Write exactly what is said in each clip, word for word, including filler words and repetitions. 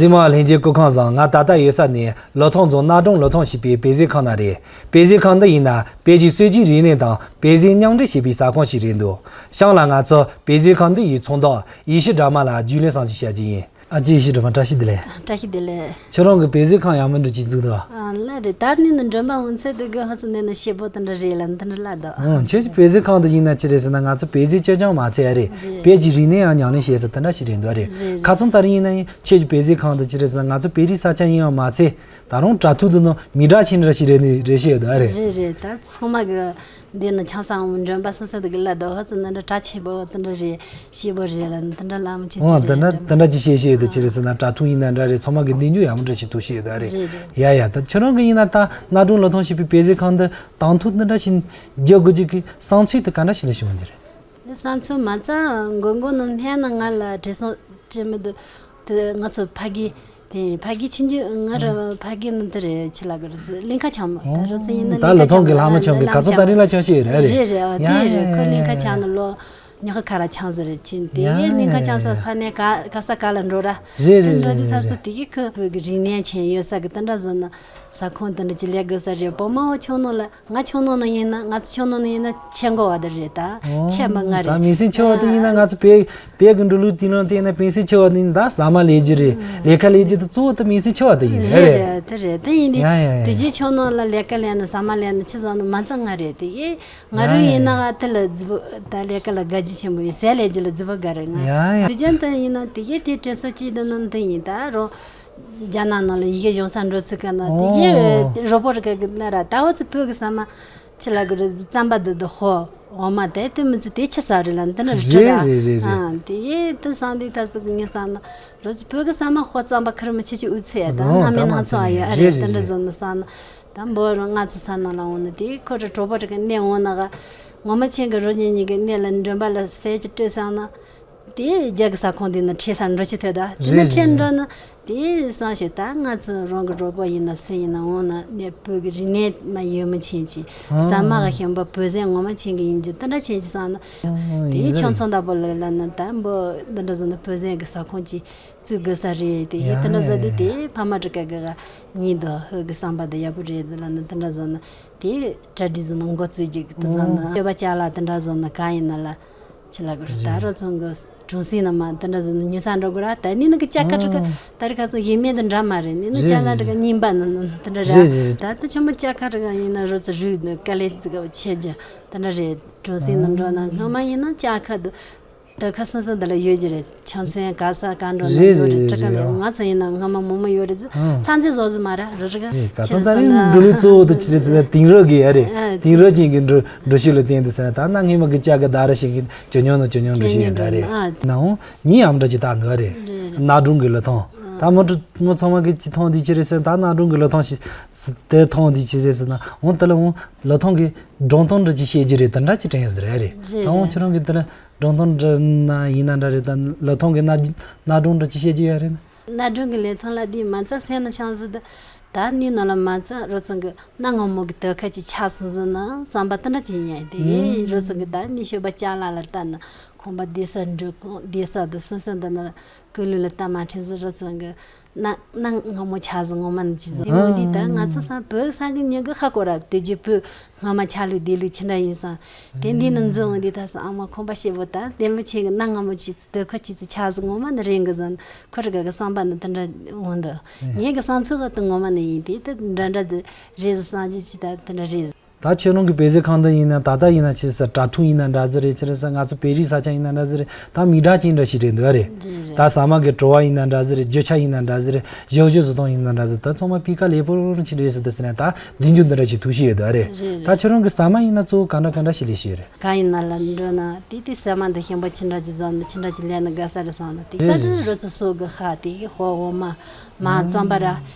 རྫི་མ་ལྷན་རྒྱས་སྐུ་ཁམས་བཟང་། ང་ད་ལྟ་ཡོད་ས་ནི་ལི་ཐང་རྫོང་གནའ་གྲོང་ལི་ཐང་ཞེས་པའི་དཔེ་མཛོད་ཁང་ནང་རེད། དཔེ་མཛོད་ཁང་འདི་ཡིན་ན་བོད་ཀྱི་སྲོལ་རྒྱུན་རིག་གནས་དང་དཔེ་མཛོད་མཉམ་འབྲེལ་བྱེད་པའི་ས་ཁང་ཞིག་རེད་འདུག་གཤམ་ལ་ང་ཚོ་དཔེ་མཛོད་ཁང་འདི་ཡི་ཚོང་བདག་ཡེ་ཤེས་སྒྲོལ་མ་ལ་རྒྱུས་ལོན་བསམ་གཞིག་བྱ་རྒྱུ་ཡིན། ཨ་ཅེ་ཡེ་ཤེས་སྒྲོལ་མ། བཀྲ་ཤིས་བདེ་ལེགས། ཨ། བཀྲ་ཤིས་བདེ་ལེགས། ཁྱེད་རང་གི་དཔེ་མཛོད་ཁང་ཡག་མོ་འདྲ་ཅིག་བཙུགས་འདུག་ཨ། ལགས་རེད། ད་ནི་ནི་མགྲོན་པོ་འོང་ཚད་དེ་གི་ཧ་ཚོ་ནས་ནི་ཞེ་པོ་དེ་འདྲ་རེད་ལ་འདི་འདྲ་ལ་འདུག་ཨ། ཁྱེད་ཀྱི་དཔེ་མཛོད་ཁང་དུ་ཡིན་ན་ཅི་རེད་ཟེར་ན། ང་ཚོ་དཔེ་མཛོད་སྤྱོད་སྦྱང་མ་ཚད་རེད། རེད། བོད་ཀྱི་རིག་གནས་ཡང་ཉམས་ལེན་བྱེད་ས་དེ་འདྲ་ཞིག་རེད་འདུག་རེད། རེད། ཁ་རྩང་ལྟར་ཡིན་ན་ཡང་ཁྱེད་ཀྱི་དཔེ་མཛོད་ཁང་དུ་ཅི་རེད་ཟེར་ན། ང་ཚོ་བོད་རིགས་ས་ཆ་ཡིན་ཡང་མ་ཚད། ད་རུང་དྲ་ཐོག་ཏུ་ནི་མི་འདྲ་ཆེན་འདྲ་ཞིག་རེད་ནི་རེད་ཤེས་ཡོད་ད་རེད། རེད་རེད། ད་ཚང་མ་གི་འདི་ནི་ཆང་ས་འོང་མགྲོན་པོ་སོ་སོ་དེ་གི་ལ་དོ་ཧ་ཚོ་ནི་འདྲ་གྲ་ཆེན་པོ་དེ་འདྲ་རེད། ཤེས་པོ་རེད་ལ་དེ་འདྲ་ལ་མི་ཆེ་ཨོ། ཆེ་དེ་འདྲ་རེད། དེ་འདྲ་ཅི་ཤེས་ཤེས་དེ་ཅི་རེད་ཟེར་ན། དྲ་ཐོག་ཡིན་ན་འདྲ་རེད། ཚང་མ་གི་འདི་འཇུ་ཡག་མོ་འདྲ་ཞིག་ཐུག་ཤེས་ཡོད་ད་རེད། རེད་རེད། ཡ་ཡ། ད་ཁྱེད་རང་གི་ཡིན་ན་ད་གནའ་གྲོང་ལི་ཐང་ཞེས་པའི་དཔེ་མཛོད་ཁང་འདི་དང་ཐོག་འདི་འདྲ་ཞིག་རྒྱག་དགོས་རྒྱུ་གི་བསམ་ཚུལ་དེ་ག་འདྲ་ཞིག་ལ་བྱུང་བ་འདི་རེད། བསམ་ཚུལ་མ་རྩ་མགོ་མགོ་ནང་སྔན་ན་ང་ལ་བྲེལ་སོང་བྲེལ་མི་འདུག་དེ་ང་ཚོ་ཕ་གི་དེ་ཕ་གི་ཆུང་ཆུང་ང་ར་ཕ་གི་ནང་དེ་རེད། ཆི་ལ་གི་རེད་ཟེར། གླིང་ཁ་བྱང་མོ་ད་རོ་ཚོ་ཡིན་ན། ད་ལི་ཐང་གི་ལྷ་མོ་ཆུང་གི་ག་ཚོད་ད་རིང་ལ་ཆང་ཤེས་རེད་རེད། རེད་རེད། ཨ། དེ་རེད། ཁོ་གླིང་ཁ་བྱང་ནི་ལོ་ཉི་ཤུ་ཁ་ར་ཆང་ཟེར་རེད། ཆིན་དེ་གླིང་ཁ་བྱང་ས་ས་ནས་ག་ག་ས་ག་ལ་འགྲོ་ར། རེད་རེད། འགྲོ་དེ་ད་སོ་དེ་གི་ཁོ་བོད་གི་རིག་གནས་ཆེན་ཡོད་ས་གི་དེ་འདྲ་ཟེར་ན། ས་ཁོངས་དེ་འདྲ་ཅིག་ལས་དགོས་ས་རེད། བོད་མང་བོ་ཆུང་ནང་ལ། ང་ཆུང་ནང་ན་ཡིན་ན། ང་ཚོ་ཆུང་ནང་ན་ཡིན་ན་ཆེ་འགོ་བ་དེ་རེད་ད། ཨོ། ཆེ་མ་ང་རེད། ད་མིང་སྲིང་ཆེ་བ་དེ་ཡིན་ན། ང་ཚོ་བོད་བོད་གི་འགྲོ་ལུགས་དེ་ནང་དེ་ཡིན་ན་མིང་སྲིང་ཆེ་བ་དེ་ཡིན་ན་ད་ཟ་མ་ལས་རྒྱུ་རེད། ལས་ཀ་ལས་རྒྱུ་དེ་གཙོ་བོ་དེ་མིང་སྲིང་ཆེ་བ་དེ་ཡིན་རེད། རེད་རེད། དེ་རེད། དེ་ཡིན་དུས་ཡ་ཡ་ཡ། དུས་རྒྱུན་ཆུང་ནང་ལ་ལས་ཀ་ལས་ན་ཟ་མ་ལས་ན་ཆི་ཟ་ན་མ་ཚང་ང་རེད་དེ་གི། ང་རང་ཡིན་ན་ང་དེ་ལ་རྫི་བོ་ད་ལས་ཀ་ལ་དགའ་རྒྱུ་ཆེན་པོ་ཡིན། ཟས་ལས་རྒྱུ་ལ་རྫི་བོ་དགའ་རེད་ང་། ཡ་ཡ། དུས་རྒྱུན་དུ་ཡིན་ན་དེ་གི་དེ་དྲན་གསོ་ཅིག་དེ་ནང་དུ་ཡིན་ད་རོ། རྒྱ་ནག་ནང་ལ་ཡི་གེ་སྦྱོང་ས་འགྲོ་ཚུལ་ག་ན་དེ་ཨོ། གི་རོ་པོ་རི་ཀ་གི་ན་ར་ད་འོ་ཚོ་བོད་གི་ས་མ་ཆི་ལ་གི་རི་རྩམ་པ་འདི་འདི་ཧོ་འོ་མ་དེ་དེ་མི་ཚེ་དེ་ཆི་ས་རེད་ལ་འདི་ན་རི་ཁྲི་ད། རེད་རེད་རེད། ཨ་དེ་ཡི་དེ་སང་དེ་ད་སུ་གི་ངས་ས་ན་རོ་ཚོ་བོད་གི་ས་མ་ཧོ་རྩམ་པ་ཁུར་མི་ཆི་ཆི་འུ་ཚེ་ཡ་ད་ཨོ། ན་མེ་ད་ན་མ་ཚོ་ཨ་ཡོ་ཨ་རེད། རེད་དེ་འདྲ་རེད་ཟོ་ན་ས་ན་ད་འབོ་རོ་ང་ཚོ་ས་ན་ལ་འོ་ན་དེ་ཁོ་རི་གྲོ་པོ་རི་ཀ་གནས་འོ་ན་ག་ངོ་མ་ཆེན་གི་རོ་ཉེ་ཉེ་གི་གནས་ལ་མགྲོན་པ་ལ་ཟས་ཀྱི་སྤྲད་སང་ན། དེ་རྒྱ་གི་ས་ཁོངས་དེ་ནི་ཁྲེ་ས་འགྲོ་ཆི་ཐད་ད་དེ་ནི་རེད་ཁྲེ་རེད་འགྲོ་རེད། ན་དེ་སང་ཞིག་ད་ང་ཚོ་རང་གི་གྲོགས་པོ་ཡིན་ན་སུ་ཡིན་ན་འོང་ན་ནས་བོད་ཀྱི་རིག་གནས་མ་ཡོད་མི་ཆེན་གྱི་ཨ་ཟ་མ་ག་ཤམ་པ་བོད་ཟན་ངོ་མ་ཆེན་གི་ཡིན་གྱི་དེ་འདྲ་ཆེན་གྱི་སང་ན་ཨ་དེ་ཡིན་ཆང་ཚོང་ད་པོ་ལ་ལ་ན་ད་འབོ་འདི་འདྲ་ཟོ་ན་བོད་ཟན་གི་ས་ཁོངས་ཀྱི་བཙུགས་དགོས་ས་རེད། དེ་ཡིན་དེ་འདྲ་ཟོ་དེ་དེ་ཕ་མ་དྲུ་ཀ་གི་ག་ཉིན་དུ་ཧོད་གི་བསམ་པ་དེ་ཡག་པོ་རེད་ལ་ན་དེ་འདྲ་ཟོ་ན་དེ་གྲ་སྒྲིག་ཟོ་ན་འགོ་བཙུགས་རྒྱུ་གི་དེ་ཟོ་ན་ཨ་སྤྱོད་པ་ཅ་ལག་དེ་འདྲ་ཟོ་ན་ག་ཡིན་ན་ལ། ཆི་ལ་གོ་རེད། ད་རོ་ཚོང་གི་གྲོང་གསེབ་ན་མ་དེ་འདྲ་ཟོ་ན་ཉོ་ས་འགྲོ་གོ་ར། ད་ནི་ནི་གི་ཅ་ཁ་ཁྲི་ཁ་ཨ་ད་རི་ཁ་ཚོ་ཡིན་མེད་དུ་འདྲ་མ་རེད། ནི་ནི་ཅ་རེད་ལ་རི་ཁ་རེད་རྙིང་པ་ནི་ནི་དེ་འདྲ་ར། རེད་རེད། ད་དེ་ཆུ་མོ་ཅ་ཁ་རི་ཁ་ཡིན་ན་རོ་ཚོ་རུས་ནི་དཀའ་ལས་ཙི་ག་བ་ཆེ་རྒྱ་དེ་འདྲ་རེད། གྲོང་གསེབ་ན་འགྲོ་ན་སྔ་མ་ཡིན་ན་ཅ་ཁ་དུ་དེ་ཁ་སང་སང་འདི་ལ་ཡོད་ཀྱི་རེད། ཆང་ཚན་ག་ས་ག་འགྲོ་ན་རེད་ཡོད་རེད། རེད་ཅ་ཁ་རེད་ལས་རེད། ང་ཚོ་ཡིན་ན་སྔ་མ་མོ་མོ་ཡོད་རེད། ཨ་ཚང་ཚེ་བཟོ་ཟི་མ་ར་རི་རི་ག་རེད། ག་ཚོད་ད་རིང་འགྲོ་ལུགས་གཙོ་བོ་དུ་ཆི་རེད་ཟེར་ན་དིང་རི་གི་ཡ་རེད། ཨ་དིང་རི་ཅན་གི་འགྲོ་འགྲོ་ཤེས་ལ་བརྟེན་དུ་ཟེར་ན་ད་ན་སྔས་མ་གི་ཅ་གི་ད་ར་ཞིག་གི་ཇོ་ཉོ་ན་ཇོ་ཉོ་འགྲོ་ཤེས་ཡོད་ད་རེད། ཨ་ནའང་ཉིན་ཡམ་འདྲ་ཅིག་ད་འདུག་རེད། རེད་རེད། གནའ་གྲོང་གི་ལི་ཐང་ད་མོ་ཀྲུ་མོ་ཚང་མ་གི་ཅི་ཐང་དེ་ཆི་རེད་ཟེར་ན། ད་གནའ་གྲོང་གི་ལི་ཐང་ཞིག་དེ་ཐང་དེ་ཆི་རེད་ཟེར་ན་འོང་དེ་ལ་འོང་ལི་ཐང་གི་སྒྲུང་ཐང་འདྲ་ཅིག་བཤད་རྒྱུ་རེད། དེ་འདྲ་ཅིག་དྲན་ཟེར་རེད། རེད་ད་འོང་རེད། ཁྱེད་རང་གི་དེ་ལ་སྒྲུང་ཐང་འདྲ་ན་ཡིན་ན་འདྲ་རེད། ད་ལི་ཐང་གི་གནའ་གནའ་གྲོང་འདྲ་ཅིག་བཤད་རྒྱུ་ཡོད་རེད་ན། གནའ་གྲོང་གི་ལི་ཐང་ལ་དེ་མ་རྩ་སེམས་ན་ཤང་ཟི་ད་ད་ནི་ནོ་ལ་མ་རྩ་རོ་ཚང་གི་གནའ་སྔ་མོ་གི་དུ་ཁ་ཅིག་ཆགས་སོང་ཟི་ན་བསམ་པ་དེ་འདྲ་ཅིག་ཡིན་ཡ། དེ་ཨུམ་རོ་ཚང་གི་ད་ནི་ཤོད་པ་ཅ་ལག་ལ་ལྟ་ན་ཁོང་པ་བསྡད་ས་འགྲོ་ཁོང་བསྡད་ས་དུ་སོང་ས་འདི་ན་ཀུ་ལུ་ལ་ལྟ་མ་ཁྲེན་ཟི་རོ་ཚང་གི་གནའ་གནའ་སྔ་མོ་ཆགས་ཟི་ངོ་མ་ནི་ཅི་ཟི་ཡིན་ནོ། དེ་ད་ང་ཚོ་ས་བོད་ས་གི་ཉི་གི་ཧ་གོ་ར་དེ་རྗེས་བོད་སྔ་མ་ཆ་ལུགས་བདེ་ལུགས་ཅི་འདྲ་ཡིན་སང་། དེ་འདི་ནི་འཛི་འོང་འདི་ད་ས་ཨ་མ་ཁོང་པ་ཤེས་བོ་ད་བདེ་མོ་ཆེ་གི་གནའ་སྔ་མོ་ཅིག་སྡོད་ཁ་ཅིག་ཅིག་ཆགས་སུ་ངོ་མ་ནི་རེད་གི་ཟེར་ན་ཁོ་རི་ག་གི་བསམ་པ་ནི་དེ་འདྲ་འོང་འདུག་ངེད་གི་བསམ་ཚུལ་གི་དེ་ངོ་མ་ནི་ཡིན་དེ་དེ་འདྲ་འདྲ་དེ་རེད་ཟེར་བསམ་རྒྱུ་ཅིག་ད་དེ་འདྲ་རེད། ད་ཁྱེད་རང་གི་དཔེ་མཛོད་ཁང་འདི་ཡིན་ན་ད་ལྟ་ཡིན་ན་ཅི་ཟེར་དྲ་ཐོག་ཡིན་ན་འདྲ་ཟེར་རེད། ཅི་རེད་ཟེར་ང་ཚོ་བོད་རིགས་ས་ཆ་ཡིན་ན་འདྲ་ཟེར་རེད། ད་མི་འདྲ་ཅིག་འདྲ་ཞིག་རེད་འདུག་རེད། རེད་རེད། ད་ཟ་མ་གི་བྲོ་བ་ཡིན་ན་འདྲ་ཟེར་རེད། རྒྱུ་ཆ་ཡིན་ན་འདྲ་ཟེར་རེད། ཞབས་ཞུ་བཟོ་སྟངས་ཡིན་ན་འདྲ་ཟེར་ད་ཚང་མ་སྤུས་ཀ་ལེགས་པོ་ཅིག་རེད་ཟེར་ད་ཟེར་ན་ད་འདི་འཇུ་འདི་འདྲ་ཞིག་ཐུགས་ཤེས་ཡོད་འདུག་རེད། རེད་རེད། ད་ཁྱེད་རང་གི་ཟ་མ་ཡིན་ན་གཙོ་བོ་ག་འདྲ་ག་འདྲ་ཞིག་ལས་ཤེས་རེད། ག་ཡིན་ན་ལ་འགྲོ་ན་དེ་དེ་ཟ་མ་འདི་ཞིམ་པོ་ཅི་འདྲ་ཅིག་བཟོ་ན་ཅི་འདྲ་ཅིག་ལས་ན་དགའ་ས་རེད་བསམ་ན་དེ་རེད་རྩ་རེད། དུ་རོ་ཚོ་སོ་གི་ཧ་དེ་གི་ཧོ་འོ་མ་མ་རྩམ་པ་ར་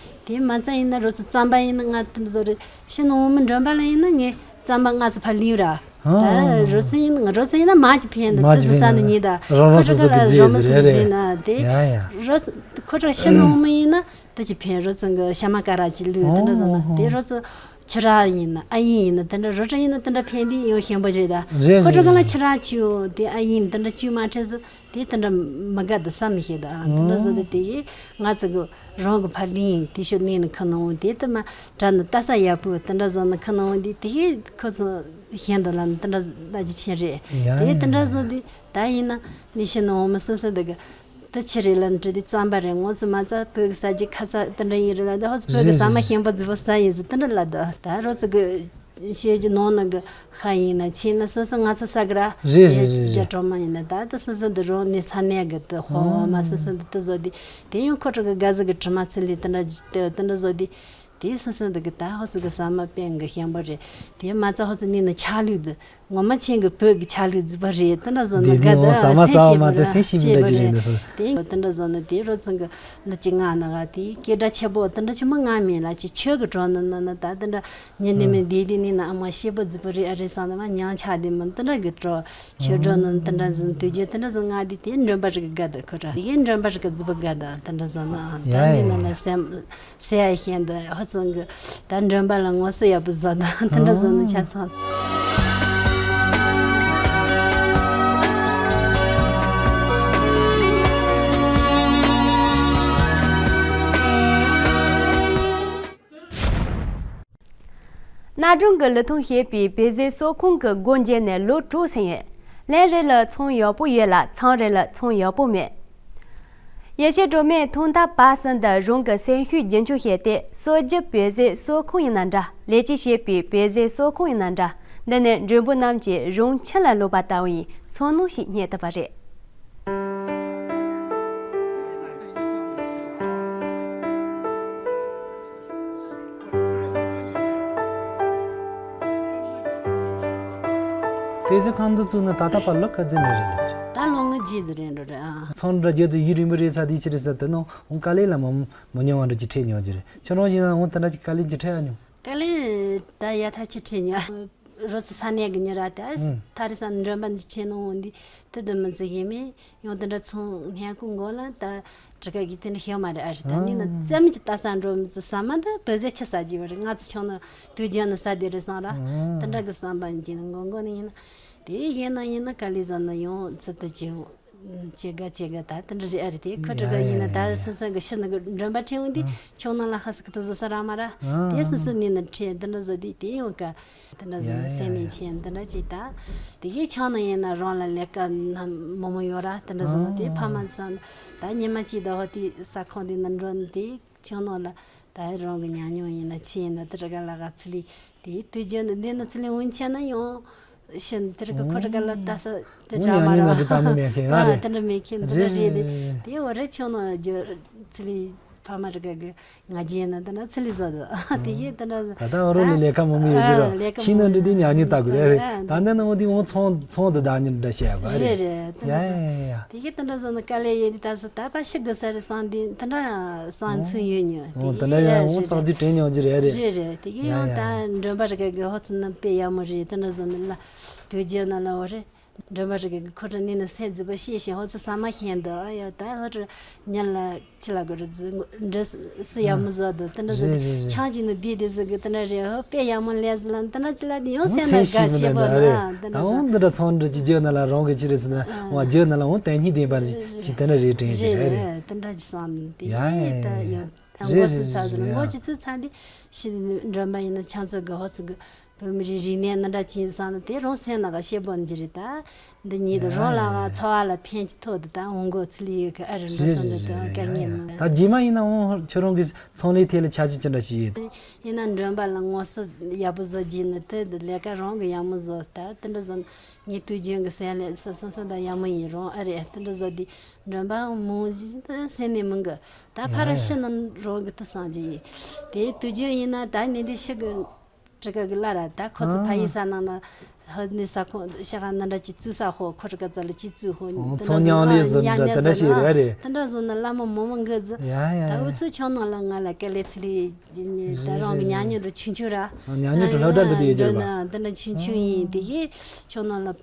དེ་མ་རྩ་ཡིན་ན་རོ་ཚོ་རྩམ་པ་ཡིན་ན་ང་དེ་བཟོ་རེད། ཕྱི་ནང་འོ་མ་མགྲོན་པ་ལ་ཡིན་ན་ངས་རྩམ་པ་ང་ཚོ་ཕར་ལིའུ་ར། ཨ། ད་རོ་ཚོ་ཡིན་ན་རོ་ཚོ་ཡིན་ན་མ་ཅིག་ཕན་འདུག་མ་དེ་ཅིག་ཟེར་ས་ནི་ཕན་ཉིད་ད། རང་རང་སོ་སོ་གི་རྫས་ཟེར་རེད་རེད། ན་དེ་ཡ་ཡ། རོ་ཁོ་ཚོ་ཕྱི་ནང་འོ་མ་ཡིན་ན་ ད་ཅི་ཕན་རོ་ཙང་གི་ཤ་མ་ཀ་ར་ཅི་ལུས་དེ་འདྲ་བཟོ་ན་ཨོ་དེ་རོ་ཙང་ཁྱི་ར་ཡིན་ན་ཨ་ཡིན་ཡིན་ན་དེ་འདྲ་རོ་ཙང་ཡིན་ན་དེ་འདྲ་ཕན་དེ་ཡོད་ཤན་པོ་རེད་ད། རེད་ཁོ་ཚོ་ག་ལ་རེད། ཁྱི་ར་ཅུ་དེ་ཨ་ཡིན་དེ་འདྲ་ཅུ་མ་ཁྲེལ་ཟི་དེ་དེ་འདྲ་མི་དགའ་དེ་ས་མི་ཤེས་ད་དེ་འདྲ་བཟོ་དེ་དེ་གི་ང་ཚོ་གི་རང་གི་ཕ་ལིང་དེ་ཤོད་ལིང་ནི་ཁ་ནང་དེ་དེ་མ་དྲ་ནི་ལྟ་ས་ཡག་པོ་དེ་འདྲ་བཟོ་ན་ཁ་ནང་དེ་དེ་གི་ཁོ་ཚོ་ཤན་དེ་ལ་ནི་དེ་འདྲ་ལ་ཅི་ཆེན་རེད། ཡ་དེ་དེ་ཡ་འདྲ་བཟོ་ཡ། དེ་ད་ཡིན་ན་མི་ཤི་ནོ་མི་སོ་སོ་འདི་གི་དེ་ཆི་རེད་ལ་འདྲི་དེ་རྩམ་པ་རེད་ངོ་ཚོ་མ་རྩ་བོད་ཀྱི་ས་རྒྱུ་ཁ་ཚ་དེ་འདྲ་ཡིན་རེད་ལ་འདི་ཧོ་ཚོ་བོད་ཀྱི་རེད་ས་མ་རེད་ཤན་པ་རྫི་པོ་ས་ཡིན་ཟེར་དེ་འདྲ་ལ་འདི་ད་རོ་ཚོ་གི་ཤེས་རྒྱུ་ནང་ན་གི་ཧ་ཡིན་ན་ཆེ་ན་སོ་སོ་ང་ཚོ་ས་གི་ར་རེད་རེད་རྒྱ་རེད་རེད། གྲོགས་མ་ཡིན་ན་ད་དེ་སོ་སོ་འདི་རོ་ནི་ས་གནས་གི་དེ་ཧོ་ཧོ་མ་སོ་སོ་འདི་དེ་བཟོ་དེ་དེ་ཡང་ཁོ་ཚོ་གི་དགའ་ཟི་གི་དྲི་མ་ཚིལ་ལི་དེ་འདྲ་དེ་འདྲ་བཟོ་དེ། དེའི་སོ་སོ་འདི་གི་ད་ཧོ་ཚོ་གི་ཟ་མ་པེན་གི་ཤན་པོ་རེད། དེ་མ་རྩ་ཧོ་ཚོ་ནི་ནི་ཆ་ལུགས་འདི་ངོ་མ་ཆེན་གི་བོད་གི་ཆ་ལུགས་འཛི་པ་རེད་དེ་འདྲ་བཟོ་ན་དེ་དགའ་དེ་འོ་ཟ་མ་ཟ་བ་མ་ཚད་སེམས་ཤིག་མི་འདྲ་ཅིག་རེད་འདི་སོ། དེ་དེ་འདྲ་བཟོ་ན་དེ་རོ་ཚོ་གི་ལི་ཅི་ང་ན་ག་དེ་སྐད་སྒྲ་ཆེ་པོ་དེ་འདྲ་ཆུ་མ་ང་མིན་ལ་ཅི་ཆོས་གི་གྲོགས་ན་ན་ན་ད་དེ་འདྲ་ཉི་ནི་མི་དེ་དེ་ནི་ན་ཨ་མ་ཤེས་པོ་འཛི་པ་རེད་ཨ་རེད་བསམ་ན་མ་ཉང་ཆ་དེ་མི་དེ་འདྲ་གི་གྲོགས་ཆོས་གྲོགས་ན་དེ་འདྲ་བཟོ་ན་དུས་རྒྱུན་དེ་འདྲ་བཟོ་ང་དེ་དེ་མགྲོན་པ་རིག་གི་དགའ་དེ་ཁོ་ར་དེ་གི་མགྲོན་པ་རིག་གི་འཛི་པ་དགའ་དེ་དེ་འདྲ་བཟོ་ན་ད་ཡ་ནི་ཡ་ན་ཡ་ལ་ཡ། སེམས། ཟེར་ཡ་ཤེས་འདི་ཧོ་ཚང་གི་ད་མགྲོན་པ་ལ་ངོ་སོ་ཡག་པོ་བཟོ་དང་དེ་འདྲ་བཟོ་ནི་ཆ་ཚང་། གནའ་གྲོང་གི་ལི་ཐུང་ཞེས་པའི་བོད་ཟས་གསོ་ཁང་གི་སྒོ་འབྱེད་ནས་ལོ་དྲུག་ཟིན་ཡོད། ལན་རེ་ལ་ཚོང་ཡག་པོ་ཡོད་ལ་ཚང་རེ་ལ་ཚོང་ཡག་པོ་མེད། ཡེ་ཤེས་སྒྲོལ་མས་ཐོག་མཐའ་བར་གསུམ་དུ་རང་གི་སེམས་ཤུགས་རྒྱུན་འཁྱོངས་བྱས་ཏེ་གསོ་རྒྱུ་བོད་ཟས་གསོ་ཁང་ཡིན་ན་འདྲ་ལས་བྱེད་བྱེད་པའི་བོད་ཟས་གསོ་ཁང་ཡིན་ན་འདྲ་འདི་ནི་མགྲོན་པོ་རྣམས་ཀྱིས་རང་ཁྱིམ་ལ་ལོག་པ་ལྟ་བུ་ཡི་ཚོར་སྣང་ཞིག་རྙེད་ཐུབ་པ་རེད། བོད་ཟས་ཁང་འདི་བཙུགས་ནས་ད་ལྟ་བར་ལོ་ག་ཚོད་ནས་རེད་ཟེར། ད་ལོ་ངོ་བརྒྱད་ཙམ་རེད་འགྲོ་རེད་ཨ། ཚོང་འདྲ་རྒྱབ་དུས་ཡུན་རིང་པོ་རེད་ས་དེའི་ཕྱིར་རེད་ཟེར་དེ་ནང་འོང་དཀའ་ལས་ལ་མ་མ་མྱོང་བ་འདྲ་ཅིག་འཕྲད་མྱོང་གི་རེད། ཁྱོད་རང་ཡིན་ན་འོང་དེ་འདྲ་ཅིག་དཀའ་ལས་ཅིག་འཕྲད་ཡ་མྱོང་། དཀའ་ལས་ད་ཡ་ཐག་ཆོད་འཕྲད་མྱོང་། རོ་ཚོ་ས་གནས་གི་ཉེ་ར་ད་ཨུ། ཐ་རི་ས་མགྲོན་པ་འདི་འཕྲད་ནང་འོང་འདི་དེ་དུ་མི་ཚེ་ཡིན་མིན། ཡང་དེ་འདྲ་ཚོང་སྙན་ཁུ་མགོ་ལ་ད་གྲི་ཁ་གི་དེ་འདྲ་ཤེས་མ་རེད་ཨ་རི་ད་ནི་ན་ཨ་ཙམ་གྱི་ལྟ་ས་འགྲོ་མི་ཚོ་ཟ་མ་འདི་བོད་ཟས་ཆི་ཟ་རྒྱུ་བ་རེད། ང་ཚོ་ཆུང་ན་དུས་རྒྱུན་ནི་ཟ་དེ་རེད་བསམ་ར་ཨ་དེ་འདྲ་གི་བསམ་པ་འཇིན་མགོ་མགོ་ནི་ཡིན་ན་དེ་ཡིན་ན་ཡིན་ན་ག་ལི་ཟ་ན་ཡང་ཚི་ད་ཅི་ཡོང་ཅི་དགའ་ཅི་དགའ་ད་དེ་འདྲ་རེད་ཨ་རི་དེ་ཁོ་ཡ་དྲི་ག་ཡིན་ན་ད་ཡ་ཡ་སི་ཡ་སི་གི་ཤི་ན་གི་མགྲོན་པ་ཁྲིད་འོང་དེ་ཨ་ཆུང་ན་ལ་ཧ་སི་གི་ད་བཟོ་ས་ར་མ་ར་ཨ་དེ་སི་སི་ནི་ན་ཁྲིད་དེ་འདྲ་བཟོ་དེ་དེ་ཡང་ག་དེ་འདྲ་བཟོ་ཡ་ན་ཡ་སེམས་ཡ་ནས་ཡ་ཆེན་དེ་འདྲ་ཅིག་ད། དེ་གའི་ཆང་ནང་ཡིན་ན་རང་ལ་ལས་ཀ་ན་མོ་མོ་ཡོད་ར་དེ་འདྲ་བཟོ་ན་དེ་ཨ་ཕ་མ་ཚང་ད་ཉི་མ་གཅིག་ད་ཧོ་དེ་ས་ཁོངས་དེ་ན་འགྲོ་ན་དེ་ཆང་ནང་ལ་ད་རང་གི་ཉམས་མྱོང་ཡིན་ན་ཆི་ཡིན་ན་དེ་ར་ག་ལ་ག་ཚི་ལི་དེ་དུས་རྒྱུན་དུ་འདི་ན་ཚི་ལི་འོན་ཆེ་ན་ཡང་ཤིན་དེ་ར་ག་ཁོ་ར་ག་ལ་ད་ས་དེ་འོ་འདྲ་མ་ཉམས་མྱོང་ན་ར་དེ་ལྟ་མི་མེད་མཁན་ཨ་ཨ་རེད། དེ་འདྲ་མེད་མཁན་དེ་རེད་འདྲ་རེད་རེད་དེ་རེད། དེ་འོ་ར་ཆང་ནང་རྒྱུ་ཚི་ལི། ཕ་མ་རི་ག་གི་ང་རྒྱལ་ན་དེ་ན་ཚི་ལི་བཟོ་དོ། དེ་གི་དེ་འདྲ་ད་ལྟ་ཨ་རོ་ལི་ལས་ཀ་མང་པོ་ཡོད་ཀྱི་རོ། ཨ་ལས་ཀ་ཕྱི་ནང་མང་འདྲི་དེ་ཉག་ཉིག་ལྟ་དགོས་རེད། ཨ་ད་ནི་ནང་དེ་འོང་ཚོང་ཚོང་དུ་བདག་ཉིད་འདྲ་བཤད་ཡག་རེད་རེད། རེད་དེ་ཡ་འདྲ་ཡ་ཡ་ཡ། དེ་གི་དེ་འདྲ་བཟོ་ན་དཀའ་ལས་ཡོད་དེ་ད་སོ་ད་པ་ཤི་དགོས་ས་རེད་བསམ་དེ་དེ་འདྲ་བསམ་ཚུལ་ཡོད་ཉོ། འོ་དེ་འདྲ་ཡ་འོང་རྩག་རྩིག་དྲན་མྱོང་གི་རེད་རེད། རེད་རེད་དེ་གི་ཡང་ད་མགྲོན་པ་རི་ག་གི་ཧོ་ཚོ་ན་དཔེ་ཡག་མོ་རེད་དེ་འདྲ་བཟོ་ན་ལ་དུས་རྒྱུན་ན་ལ་འོ་རེད། མགྲོན་པ་རི་ག་གི་ཁོ་ར་ནི་ན་སེམས་རྫི་པོ་ཤེས་ཤེས་ཧོ་ཚོ་ས་མ་ཤེས་འདུག་ཨ་ཡོ་ད་ཧོ་ར་ཉ་ལ་ཅི་ལ་གོ་ར་རྫི་འདྲ་སི་ཡ་མོ་བཟོ་འདུག་དེ་འདྲ་བཟོ་རེད་རེད་རེད། ཆང་ཅི་ནི་དེ་དེ་ཟི་གི་དེ་འདྲ་རེད་ཧོ་དཔེ་ཡ་མོ་ལས་ཟི་ལ་དེ་འདྲ་ཅི་ལ་དེ་ཡང་སེམས་ལ་དགའ་ཤེས་པོ་ན་དེ་འདྲ་ཨ་བཟོ་འོང་འདི་འདྲ་ཚོང་འདྲ་ཅི་རྒྱུ་ན་ལ་རང་གི་ཅི་རེད་ཟི་ན་ཨ་བ་རྒྱུ་ན་ལ་འོང་དེ་གཉིས་དེ་པར་ཅི་དེ་འདྲ་རེད་དྲན་ཅི་རེད་རེད་རེད། དེ་འདྲ་ཅི་བསམ་དེ་ཡ་ཡ་ད་ཡ་ཡོད་ད་ངོ་ཚུལ་ཚ་ཟི་ན་ངོ་ཅི་ཚུལ་ཚ་འདི་ཤི་མགྲོན་པ་ཡིན་ན་ཆང་ཚོ་གི་ཧོ་ཚོ་གི་བོད་མི་རིགས་རིག་གནས་ནི་འདྲ་ཅིག་བསམ་ན་དེ་རང་སེམས་ནང་ག་ཤེས་པོ་འདི་རེད་ད། འདི་ཉིད་དུ་རང་ལ་ང་འཚོ་བ་ལ་ཕན་གྱི་ཐོག་ཏུ་ད་འོང་གོ་ཚུལ་ཡོད་གི་ཨ་རི་འདྲ་རེད་སོ་འདྲ་རེད་དུ་རེད་དཀའ་ངལ་ཡ་ཡ། མི། ད་རྗེས་མ་ཡིན་ན་འོང་ཁྱོད་རང་གི་ཚོང་ལས་ཐད་ལ་འཆར་གཞི་ཅི་འདྲ་ཞིག་ཡོད། ཡིན་ན་མགྲོན་པ་ལ་ངོ་སོ་ཡག་པོ་བཟོ་རྒྱུ་ནི་དེ་འདི་ལས་ཀ་རང་གི་ཡག་མོ་བཟོ་ད་དེ་འདྲ་བཟོ་ན་ངས་དུས་རྒྱུན་གི་སེམས་ལས་སོ་སོ་སོ་ད་ཡག་མོ་ཡིན་རང་ཨ་རེད་དེ་འདྲ་བཟོ་དུས་མགྲོན་པ་མང་ཞིག་ད་སེམས་ནས་མི་འགི་ད་ཕ་ར་ཡ་ཤི་ཡ་ན་རང་གི་དུ་སང་རྒྱུ་ཡིན། དེ་དུས་རྒྱུན་ཡིན་ན་ད་ནི་འདི་ཤི་གི་དྲི་ག་གི་ལ་ར་ད་ཁོ་ཚོ་ཕ་ཡི་ས་ནང་ན་ཧ་ནི་ས་ཁོ་ཤ་ག་ན་འདྲ་ཅི་བཙུགས་ས་ཧོ་ཁོ་དྲི་ག་ཙ་ལ་ཅི་བཙུགས་ཧོ་ཨོ་ཚོང་ཉང་ལས་བཟོ་འདྲ་ད་འདྲ་ཞིག་རེད་རེད། ད་འདྲ་བཟོ་ན་བླ་མ་མོ་མོ་འགི་ཟི། ཡ་ཡ་ད་ཡ། འུ་ཚོ་ཆོ་ནང་ལ་ང་ལ་དཀའ་ལས་ཚི་ལི་ད་རང་གི་ཉ་ཉོ་རུ་ཆུང་ཆུང་ར་ཉ་ཉོ་དུ་ལྷག་འདྲ་འདི་དུ་ཡོད་ཀྱི་རེད་པ། འདི་འདྲ་ཆུང་ཆུང་ཡིན་དེ་གི་ཆོ་ནང་ལ་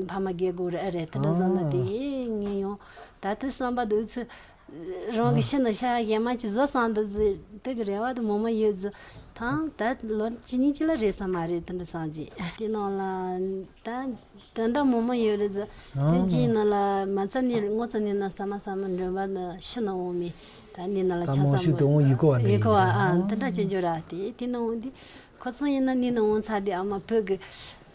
ཕ་མ་རྒས་དགོས་རེད་རེད་ད་འདྲ་བཟོ་ན་དེ་གི་ངས་ཡང་ད་དུ་བསམ་པ་འདི་འུ་ཚོ། རང་གི་ཤི་ན་ཤ་གཞན་མ་ཅིག་བཟོ་བསམ་འདི་ཟིག་དེ་གི་རེ་བ་དེ་མང་མང་ཡོད་ཟིག་ཐང་ད་ལོ་གཅིག་གཉིས་ཅིག་ལ་རེད་ས་མ་རེད། དེ་འདྲ་བསམ་གྱི་དེ་ནང་ལ་ད་དོན་དག་མང་མང་ཡོད་རེད་ཟིག་དེ་རྗེས་ནང་ལ་མ་ཚ་ནི་ངོ་ཚ་ནི་ན་ས་མ་ས་མ་མགྲོན་པ་ནི་ཤི་ན་འོང་མི་ད་ནི་ན་ལ་ད་ཆ་མང་ས་ཤོས་མ་དེ་འོང་ཡི་གོ་བ་ནི་ཡི་ཡིན་གོ་བ་ཟེར་ཨ་ཡ་དེ་འདྲ་ཅན་ཅོ་ར་དེ་དེ་ནང་འོང་དེ་ཁོ་ཚོ་ཡིན་ན་ནི་ན་འོང་ཚ་དེ་ཨ་མ་བོད་གི་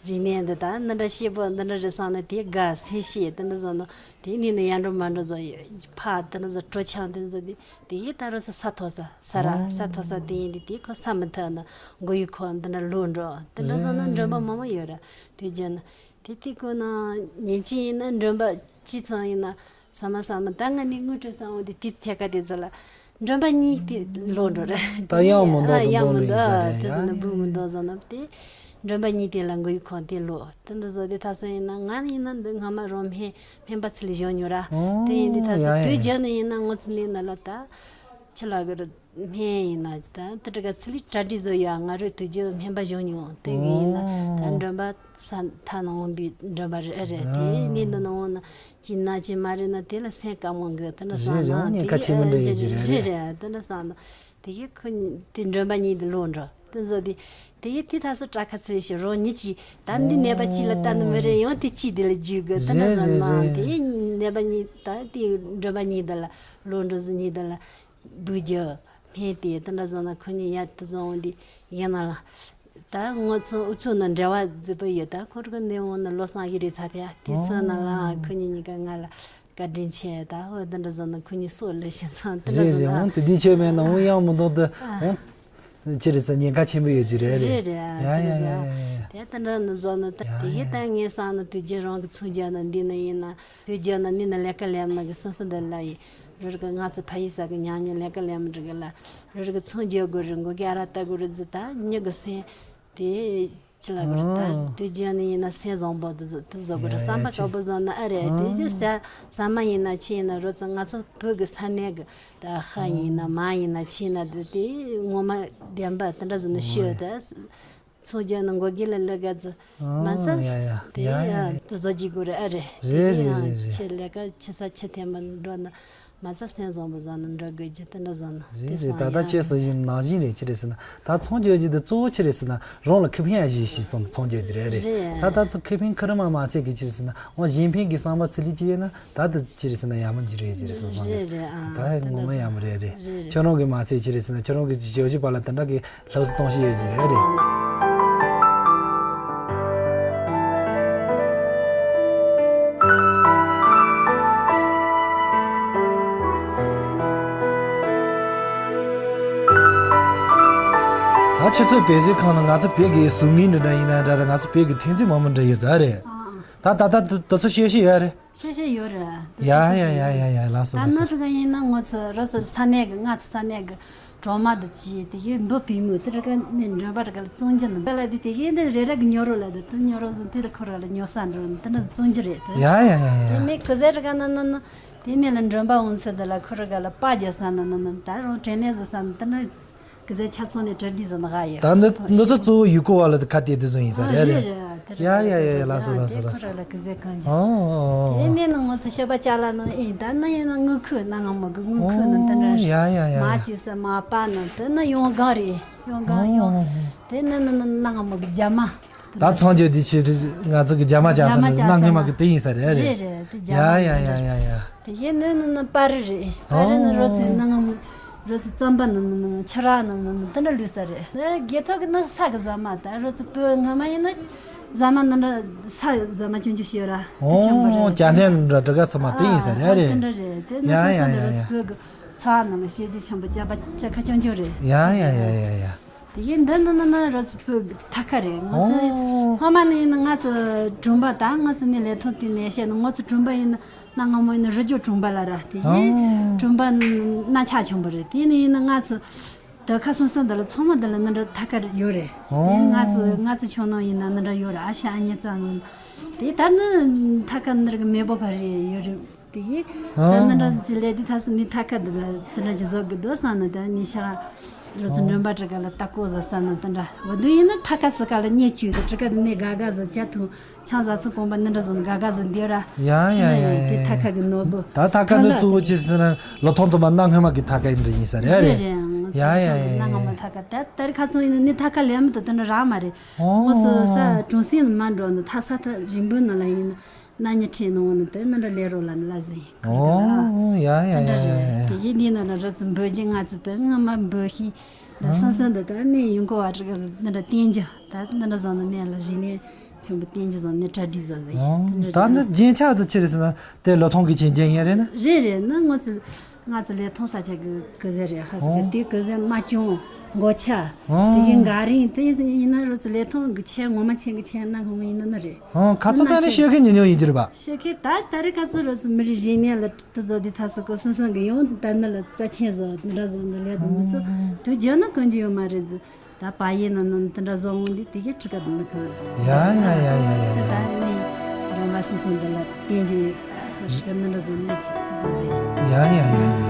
རིག་གནས་འདི་དག་འདི་འདྲ་ཤེས་པོ་འདི་འདྲ་རེད་བསམ་ན་དེ་དགའ་སེམས་ཤེས་འདི་འདྲ་བཟོ་ན་དེ་ནི་ནི་ཡར་འགྲོ་མར་འགྲོ་བཟོ་ཡོད་ཕ་འདི་འདྲ་བཟོ་སྤྲོ་འཆམ་འདི་འདྲ་བཟོ་དེ་དེ་ཡི་ད་རོ་སི་ས་མཐོ་ས་ས་ར་ས་མཐོ་ས་དེ་ཡིན་དེ་དེ་ཁོ་ས་མི་ཐག་ན་མགོ་ཡུ་ཁོ་འདི་འདྲ་ལོ་འགྲོ་འདི་འདྲ་བཟོ་ན་མགྲོན་པོ་མང་མང་ཡོད་ར་དུས་རྒྱུན་ན་དེ་དེ་ཁོ་ན་ཉིན་གཅིག་ཡིན་ན་མགྲོན་པོ་གཅིག་ཚང་ཡིན་ན། ས་མ་ས་མ་ད་ང་ནི་དངུལ་སྤྲོད་ས་འོང་དེ་དེ་ཐད་ཀ་དེ་ཚོ་ལ་མགྲོན་པོ་གཉིས་དེ་ལོག་འགྲོ་རེད། ད་ཡང་མི་འདུག་ཨ་ཡང་མི་འདུག་ཨ་དེ་ཚོ་ནི་འབུ་མི་འདུག་བཟོ་ན་དེ་མགྲོན་པོ་གཉིས་དེ་ལ་མགོ་ཡུ་ཁོང་དེ་ལོག་དེ་འདྲ་བཟོ་དེ་ད་སོ་ཡིན་ན་ང་ཡིན་ན་འདི་སྔ་མ་རང་སྨན་སྨན་པ་ཚོ་ལ་བཞོན་ཉོ་ར་དེ་ཡིན་དེ་ད་སོ་དུས་རྒྱུན་ནི་ཡིན་ན་ངོ་ཚ་ནི་ན་ལ་ད་ཆི་ལ་གི་རེད། སྨན་ཡིན་ན་ད་དེ་འདྲ་ག་ཚི་ལི་གྲ་སྒྲིག་བཟོ་ཡོད་ང་རོས་དུས་རྒྱུན་སྨན་པ་བཞུགས་མྱོང་དེ་གི་ཡིན་ན་ད་མགྲོན་པ་ས་མཐའ་ནང་འོང་པའི་མགྲོན་པ་རེད་རེད་དེ་ནི་འདི་ནང་འོང་ན་ཅི་ན་ཅི་མ་རེད་ན་དེ་ལ་སེམས་དཀའ་མོ་གི་དེ་ན་ས་རེད་རེད་ན་འོང་ངས་དེ་ཁ་གི་ཆེ་མི་འདྲ་ཡོད་ཀྱི་རེད་རེད་རེད། རེད་དེ་ན་ས་ན་དེ་གི་ཁོ་དེ་མགྲོན་པ་གཉིས་དེ་ལོག་འགྲོ་དེ་བཟོ་དེ་དེ་གི་དེ་ད་སོ་དྲ་ཁ་ཚི་ལི་ཞིག་རོ་ཉིད་ཀྱི་ད་འདི་ནད་པ་གཅིག་ལ་ལྟ་ནི་མི་རེད་ཡང་དེ་གཅིག་དེ་ལ་རྒྱུས་གི་དེ་ན་ས་ན་དེ་ནད་པ་གཉིས་ད་དེ་མགྲོན་པ་གཉིས་དེ་ལ་ལོག་འགྲོ་ཟི་གཉིས་དེ་ལ། འབུལ་རྒྱུ། སྨན་དེ་དེ་འདྲ་བཟོ་ན་ཁོ་གཉིས་ཡར་དུ་བཟོ་འོང་དུས་ཡིན་ན་ལ། ད་ངོ་ཚོ་ཨུ་ཚུགས་ན་འབྲེལ་བ་རྫིག་པོ་ཡོད་ད་ཁོ་རང་གི་གནས་འོང་ན་ལོ་སང་ཡི་རེ་ཚ་ཕྱ་དེ་ཚོ་ན་ལ་ཁོ་གཉིས་གཉིས་ཀ་ང་ལ་བཀའ་དྲིན་ཆེ་ད་ཧོ་དེ་འདྲ་བཟོ་ན་ཁོ་གཉིས་སོགས་ལས་ཤེས་ཚང་དེ་འདྲ་རེད་བཟོ་རེད་ན་འོང་དེ་དུས་ཆོས་མེད་ན་འོང་ཡང་མི་འདུག་དུ་ཨ། འོང་། ཅི་རེད་ཟེར་ཉེན་ཁ་ཆེན་པོ་ཡོད་ཀྱི་རེད་རེད། རེད་རེད་ཡ་ཡ་ཡ་ཡ་ཡ། དེ་ད་འདྲ་ནི་བཟོ་ན་ད་དེ་ཡི་ད་ངས་བསམ་ན་དུས་རྒྱུན་རང་གི་ཚོང་རྒྱག་ན་འདི་ན་ཡིན་ན་དུས་རྒྱུན་ན་ནི་ན་ལས་ཀ་ལས་མ་གི་སོ་སོ་འདི་ལ་ཡི་རི་རི་གི་ང་ཚོ་ཕ་ཡི་ས་གི་ཉང་ཉི་ལས་ཀ་ལས་མ་འགྲིག་གི་ལ་རི་རི་གི་ཚོང་རྒྱག་དགོས་རི་མགོ་གི་ཨ་ར་ལྟ་དགོས་རི་ཟི་ད་ཉི་གི་སེམས་དེ་ཅི་ལ་གི་རི་ད་དུས་རྒྱུན་ནི་ཡིན་ན་སེམས་བཟང་པོ་དུ་དུ་བཟོ་དགོས་རི་བསམ་པ་དཀར་པོ་བཟོ་ན་ཨ་རེ་དེ་ཅི་ཟ་ཟ་མ་ཡིན་ན་ཆི་ཡིན་ན་རོ་ཚོ་ང་ཚོ་བོད་གི་ས་གནས་གི་ད་ཧ་ཡིན་ན་མ་ཡིན་ན་ཕྱིན་ན་དེ་དེ་ངོ་མ་བདེན་པ་དེ་འདྲ་ཟེར་ནས་ཤོད་དེ་ཚོང་རྒྱག་ན་མགོ་སྒེར་ལ་ལས་ཀ་ཚོ་མ་ཚ་དེ་ཡང་དེ་བཟོ་བགྱི་དགོས་རེད་ཨ་རེད་རེད་རེད་རེད། ཁྱེད་ལས་ཀ་ཆེ་ས་ཆེ་ཐེ་མ་འགྲོ་ན་མ་ཚ་སེམས་བཟང་པོ་བཟང་ན་འགྲོ་དགོས་ཀྱི་དེ་འདྲ་བཟང་ན་དེ་རེད་རེད། སང་ད་ལྟ་ཡང་ཁྱེད་སུ་ཡིན་ནང་བཞིན་རེད་ཅི་རེད་ཟེར་ན་ད་ཚོང་རྒྱག་རྒྱུ་དེ་གཙོ་བོ་ཆི་རེད་ཟེར་ན་རང་ལ་ཁེ་ཕན་ཡ་བཞི་ཞིག་སོང་ཚོང་རྒྱག་རྒྱུ་རེད་རེད། རེད་ད་ད་ཚོ་ཁེ་ཕན་ཁུ་རི་མ་མ་ཚད་ཀྱི་ཆི་རེད་ཟེར་ན་འོ་གཞན་ཕན་གྱི་བསམ་པ་ཚུལ་ལས་ཀྱི་ཡོད་ན། ད་དུ་ཅི་རེད་ཟེར་ན་ཡག་མོ་ཅི་རེད་ཅི་རེད་སོང་སོང་རེད་རེད་རེད། ཨ་ད་ད་ངོ་མ་ད་ཡག་མོ་རེད་རེད། རེད་རེད། ཁྱོད་རང་གི་མ་ཚད་ཅི་རེད་ཟེར་ན་ཁྱོད་རང་གི་ཇོ་ཇི་པ་ལ་དེ་འདྲ་གི་ལྷག་བསམ་གཏོང་ཤེས་ཡོད་ཅི་རེད་རེད། ད་ཆུ་ཚོད་བེ་ཟི་ཁང་ན་ང་ཚོ་བོད་ཀྱི་གཟུགས་བརྙན་འདྲ་འདྲ་ཡིན་ན་འདྲ་ར་ང་ཚོ་བོད་ཀྱི་ཐོན་རྫས་མང་པོ་འདྲ་ཡོད་ས་རེད། ད་ད་ད་དུ་དུ་ཚོ་ཤེས་ཤེས་ཡོད་རེད། ཤེས་ཤེས་ཡོད་རེད། ཡ་ཡ་ཡ་ཡ་ཡ་ལགས་སོ་ད་ལགས་སོ། ནོར་ག་ཡིན་ན་ངོ་ཚོ་རོ་ཚོ་ས་གནས་གི་ང་ཚོ་ས་གནས་གི་གྲོ་མ་དུ་ཅི་དེ་གི་འབུ་བི་མུ་དེ་ར་ག་ནས་མགྲོན་པ་ར་ག་ལ་བཙོང་རྒྱུ་ནི་འབུ་ལ་དེ་དེ་གི་འདི་རེ་ར་གི་ཉོ་རོ་ལ་དེ་དེ་ཉོ་རོ་ཟིན་དེ་ར་ཁོ་ར་ལ་ཉོ་ས་འགྲོ་ནི་དེ་འདྲ་བཙོང་རྒྱུ་རེད་དེ། ཡ་ཡ་ཡ་ཡ། དེ་ནས་ཁོ་ཟེར་ར་ག་ན་ན་ན་དེ་ནས་ལ་མགྲོན་པ་འོང་ཚེ་དེ་ལ་ཁོ་ར་ག་ལ་པ་རྒྱ་ས་ན་ན་ན་ད་རུང་དྲན་ནས་ཟི་ས་ན་དེ་འདྲ། གི་ཟེ་ཆ་ཚང་ནས་གྲ་སྒྲིག་བཟོ་ན་ག་ཡོད། ད་འདི་འདི་ཚོ་གཙོ་བོ་ཡུལ་སྐོར་བ་ལ་ཁ་གཏད་དེ་བཟོ་ཡིན་ས་རེད་རེད། ཡ་ཡ་ཡ་ཡ་ལགས་སོ་ལགས་སོ་ལགས་སོ། ཁོ་ར་ལ་གི་ཟེ་གང་ཅི། ཨོ་ཨོ་ཨོ། དེ་ནས་ནི་ང་ཚོ་ཤོད་པ་ཅ་ལ་ནི་ཨིན་ད་ནི་ཡིན་ན་དངུལ་ཁུག་ན་ང་མོ་གི་དངུལ་ཁུག་ནི་འདི་འདྲ་ཡ་ཡ་ཡ། མ་ཅི་ས་མ་པ་ནི་དེ་ནི་ཡོང་གང་རེད་ཡོང་གང་ཡོང་། དེ་ནི་ནི་ནི་ན་ང་མོ་གི་རྒྱ་མ། ད་ཚོང་རྒྱག་དུས་ཆེ་ང་ཚོ་གི་རྒྱ་མ་ཅག་ས་ནི་གནའ་སྔོན་མ་གི་དེ་ཡིན་ས་རེད་རེད། རེད་རེད་དེ་རྒྱ་མ་ཡ་ཡ་ཡ་ཡ་ཡ། དེ་གཞན་ནི་ནི་ནི་པར་རི་རེད། པར་རི་ནི་རོ་ཚི་ནང་རོ་ཚི་རྩམ་པ་ནི་ནི་ནི་ཆུ་རག་ནི་ནི་ནི་དེ་འདྲ་ལུས་ས་རེད། ནི་དགེ་ཐོག་གི་ནི་ས་གི་ཟ་མ་ད་རོ་ཚི་བོད་སྔ་མ་ཡིན་ན་ཟ་མ་ནི་འདྲ་ས་ཟ་མ་ཆུང་ཆུང་ཤོད་ར་དེ་ཆེན་པོ་རེད། ཨོ་ཅ་ནན་འདྲ་དྲི་ག་ཚ་མ་དེ་ཡིན་ས་རེད་རེད། དེ་འདྲ་རེད་དེ་ནི་ཡ་སོ་ཡ་སོ་འདི་ཡ་རོ་ཚི་ཡ། བོད་གི་ཚ་ནི་ལ་ཤེས་རྗེས་ཆེན་པོ་ཅ་པ་ཅ་ཁ་ཆུང་ཆུང་རེད། ཡ་ཡ་ཡ་ཡ་ཡ། དེ་ཡིན་འདི་ནི་ནི་ནི་རོ་ཚི་བོད་ཐ་ཁ་རེད། ང་ཚོ་ཨོ། སྔོན་མ་ནི་ཡིན་ན་ང་ཚོ་གྲོང་པ་དང་ང་ཚོ་ནི་ལས་ཐོག་དེ་ནས་བཤད་ན་ང་ཚོ་གྲོང་པ་ཡིན་ན་ང་མོ་ཡིན་ན་རི་རྒྱུད་གྲོང་པ་ལ་ར་དེ་ཡིན་ཨོ། གྲོང་པ་ན་ཆ་ཆེན་པོ་རེད། དེ་ནི་ཡིན་ན་ང་ཚོ་དེ་ཁ་སང་སང་འདི་ལ་ཚང་མ་འདི་ལ་ནི་འདྲ་ཐ་ཁ་ཡོད་རེད། དེ་ང་ཚོ་ཨོ། ང་ཚོ་ཆུང་ནང་ཡིན་ན་ནི་འདྲ་ཡོད་རེད། ཨ་ཤ་ཨ་ཉེ་ཙང་དེ་ད་ནི་ཐ་ཁ་ནི་ར་གི་མེ་བོ་ཕ་རེད་ཡོད་རེད། དེ་ཡིས་ད་ཨ། ནི་འདྲ་ཅི་ལས་དེ་ཐ་སི་ནི་ཐ་ཁ་འདི་ལ་དེ་འདྲ་ཅི་བཟོ་གི་འདུག་བསམ་ན། ད་ནི་ཤ་རོ་ཚོ་ཨ། འདྲོན་པ་ཏྲི་ཀ་ལ་ལྟ་སྐོར་བཟོ་བསམ་ན། དེ་འདྲ་བ་དུ་ཡིན་ན་ཐ་ཁ་སི་ཀ་ལ་ཉེ་བཅུ་དེ་ཏྲི་ཀ་དེ་ནི་དགའ་དགའ་བཟོ་ཅ་ཐུང་ཆང་ཟ་ཚུ་གོམ་པ་ནི་འདྲ་བཟོ་ནི་དགའ་དགའ་བཟོ་འདི་ར། ཡ་ཡ་ཡ་ཡ། དེ་ཐ་ཁ་གི་ནོར་བུ། ད་ཐ་ཁ་ནི་གཙོ་བོ་ཅི་ཟེར་ན་ལོ་ཐོང་དུ་མ་གནའ་སྔོན་མ་གི་ཐ་ཁ་ཡིན་འདྲ་ཡིན་ས་རེད། རེད་རེད། ང་ཚོ་ཡ་ཡ་ཡ་ཡ། གནའ་སྔ་མ་ཐ་ཁ་ད་ལྟར་ཁ་ཚོན་ཡིན་ན་ནི་ཐ་ཁ་ལས་མི་དུ་དེ་འདྲ་རག་མ་རེད། ཨོ། ང་ཚོ་ས་གྲོང་གསེབ་ནས་མ་འགྲོ་ནི་ཐ་ས་ཐ་རིང་པོའི་ནང་ལ་ཡིན་ན། ན་ཉི་ཁྲིད་ནང་ནི་དེ་ནི་འདྲ་ལས་རོགས་ལ་ནི་ལ་ཟིན་གང་གི་ལ། ཨོ་ཡ་ཡ་དེ་འདྲ་ཡ་རེད། ཡ། དེ་གི་འདི་ནང་ལ་ར་ཚོ་འབོད་ཀྱི་ང་ཚོ་དེ་སྔ་མ་འབོད་ཤིང་། ད་ཨ། སང་སང་འདི་ད་ནི་ཡིན་གོ་བ་ཅིག་གི་འདི་འདྲ་བསྟན་རྒྱུ་ད་འདི་འདྲ་བཟང་ནི་ནས་ལ་རིག་གནས་ཆེན་པོ་བསྟན་རྒྱུ་བཟང་ནི་གྲ་སྒྲིག་བཟང་ཟིན། ཨོ། དེ་འདྲ་ད་རེད། ནི་རྒྱན་ཆ་དུ་ཆེ་རེད་ཟེར་ན་དེ་ལོ་ཐོང་གི་ཆེན་རྒྱན་ཡིན་རེད་ན། རེད་རེད། ནི་ང་ཚོ་ང་ཚོ་ལས་ཐོང་ས་ཆ་གི་གི་ཟེར་རེད། ཧ་སི་གི་ཨོ། དེ་གི་ཟེར་མ་ཅུང་མགོ་ཆ། ཨོ། དེ་གི་འགའ་རིང་དེ་ཡིན་ན་རོ་ཚོ་ལས་ཐོང་གི་ཆེ་ངོ་མ་ཆེན་གི་ཆེ་ན་ངོ་མ་ཡིན་ན་ནི་རེད། ཨོ། ཁ་ཚོ་ད་ནི་ཤེས་མཁན་ཉུང་ཉུང་ཡིན་གྱི་རེད་པ། ཤེས་མཁན་ད་ད་རེས་ཁ་ཚོ་རོ་ཚོ་མི་རིགས་རིག་གནས་ལ་དུ་བཟོ་དེ་ཐ་སི་གི་སུན་སུན་གི་ཡོང་ད་ནི་ལ་རྩ་ཆེན་བཟོ་འདི་འདྲ་བཟོ་འདི་ལས་དུ་མི་ཚོ་དུ་བརྗོད་ན་གང་ཅི་ཡོད་མ་རེད་ཟེར། ད་པ་ཡིན་ན་ནི་དེ་འདྲ་བཟོ་འོང་དུས་དེ་གི་ཁྲི་ཀ་དུ་མི་ཁང་། ཡ་ཡ་ཡ་ཡ་ཡ། དེ་ད་ནི་རང་ལ་སུན་སུན་འདི་ལ་བསྟན་རྒྱུ་ཡོད། ཁྲི་ཀ་འདི་འདྲ་བཟོ་ནི་ཅི་དུ་བཟོ་ཟེར། ཡ་ཡ་ཡ་ཡ།